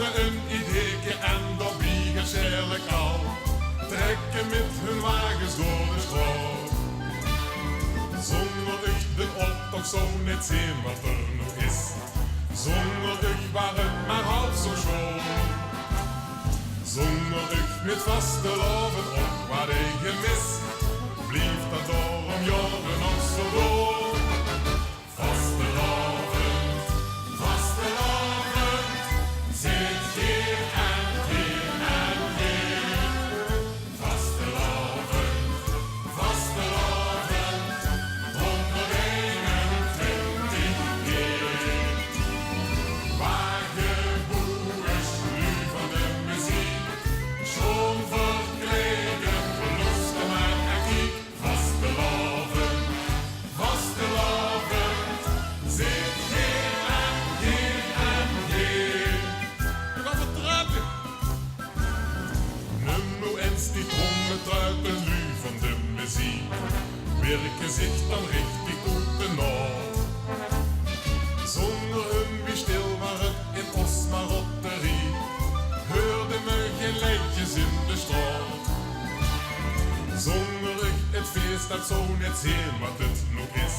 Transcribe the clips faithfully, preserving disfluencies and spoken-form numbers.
Ein ideeke en daobie get sjaele kaal. Trèkke mit hun wages door de sjtraot. Zónger uch d'n optoch zów neet zeen wat 'r noe is. Zónger uch waor 't mer half zo sjoon. Zónger uch mit vastelaovend, och waat e gemis. Blief dat daorum jaore nog zo door. Vastelaovend, vastelaovend, zit geer en geer en geer. Vastelaovend, vastelaovend, honderdeenentwintig keer. Waageboeërs, luuj van de meziek, sjoon verkleide, loester mer en kiek. Vastelaovend, vastelaovend, zit geer en geer en geer. Nog effe truite. Num noe ins die trommetruite, luuj van de meziek. Wirke zich dan richtig good de naot. Zónger hun, wie stil waor 't in ós marotterie. Heurde me gein leidjes in de sjtraot. Zónger uch 't fees, dat zów neet zeen wat 't noe is.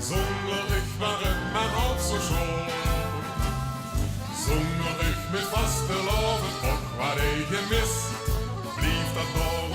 Zónger uch waor 't mer half zo sjoon. Zónger uch mit vastelaovend, och waat e gemis. Blief dat daorum